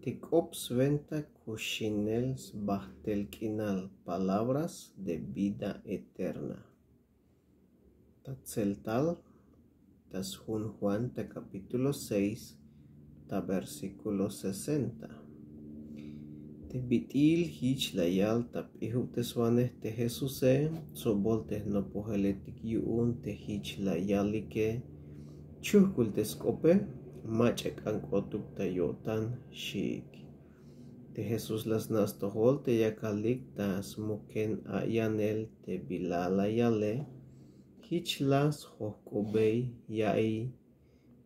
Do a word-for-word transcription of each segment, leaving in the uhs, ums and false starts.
Te k'op swenta kuxinel sbajtel k'inal, palabras de vida eterna. Ta tseltal ta sjun Juan ta capítulo seis ta versículo sesenta. Te bit'il jich la yal ta p'ijubteswanej te Jesuse, tsobol te jnopojeletik yu'un te jich la yalike: Chujkul te sk'ope, mach'a k'ank'otuk ta yo'tan, xiik. Te Jesús la sna' stojol te yakalik ta smuken ayanel te bila la yale: Jich la sjojk'obey ya'iy,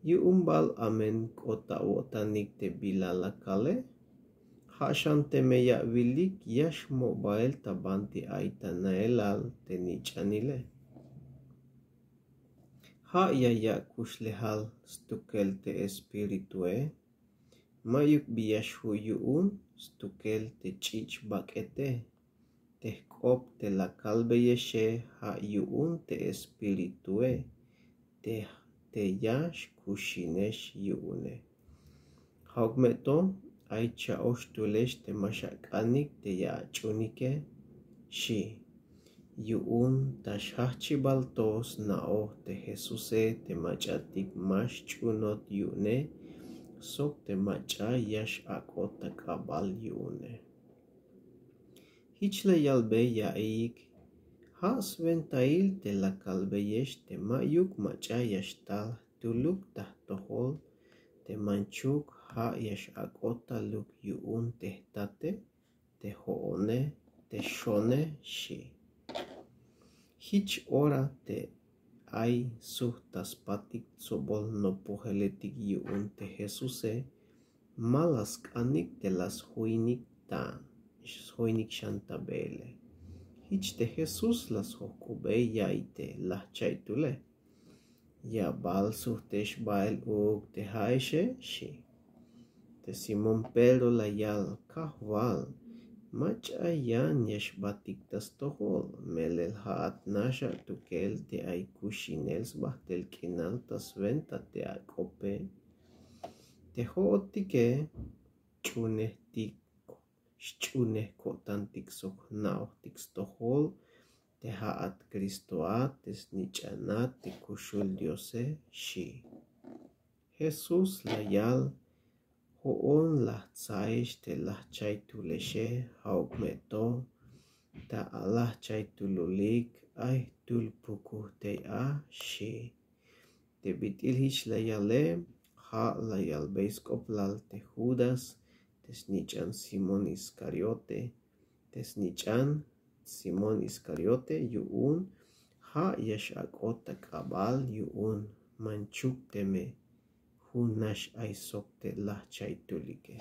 yu'un bal amen k'ot ta awo'tanik te bila la kale. Ja' xan teme ya awilik ya xmo' bael ta banti ay ta naelal te nich'anile. Ja' ya yak' kuxlejal stukel te espiritue. Ma'yuk bi ya xju' yu'un stukel te ch'ich' bak'ete. Te jk'op te la kalbeyexe ja' yu'un te espiritue te te ya xkuxinex yu'une. Ja'uk me to ay cha'oxtulex te ma xak'anik te ya ach'unike, xi'. Yu'un ta xjajchibal to sna'oj te Jesuse te mach'atik ma xch'unot yu'une sok te mach'a ya x'ak'ot ta k'abal yu'une. Jich la yalbey yaiyik: Ja' swentail te la kalbeyex te ma'yuk mach'a ya xtal jtuluk ta jtojol te manchuk ja' ya x'ak'ot taluk yu'un te jtate, te jo'one, te xone, xi'. Jich ora te ay sujt ta spatik tsobol nopojeletik yu'un te Jesuse, ma la sk'anik te la sjoinik ta sjoinik xan ta beele. Jich te Jesús la sjojk'obey ya'iy te lajchaytule: Ya bal sujt'ex bael uuk te ja'exe, xi'. Te Simón Pedro la yal: Kajwal, mach'a yan ya xbatik ta stojol, melel ja'at nax atukel te ay kuxinel sbajtel k'inal ta swenta te ak'ope. Te jo'otike ch'unejtik xch'unej ko'tantik sok jna'ojtik stojol te ja'at Cristoat te snich'anat te kuxul Diose, xi'. Jesús la yal: Jo'on la jtsaex te lajchaytulexe, ja'uk me to ta alajchaytululik ay jtul pukuj tey a, xi'. Te bit'il jich la yale ja' la yalbey sk'oplal te Judas te snich'an Simón Iscariote, te snich'an Simón Iscariote yu'un ja' ya x'ak'ot ta k'abal yu'un manchuk teme jun nax ay sok te lajchaytulike.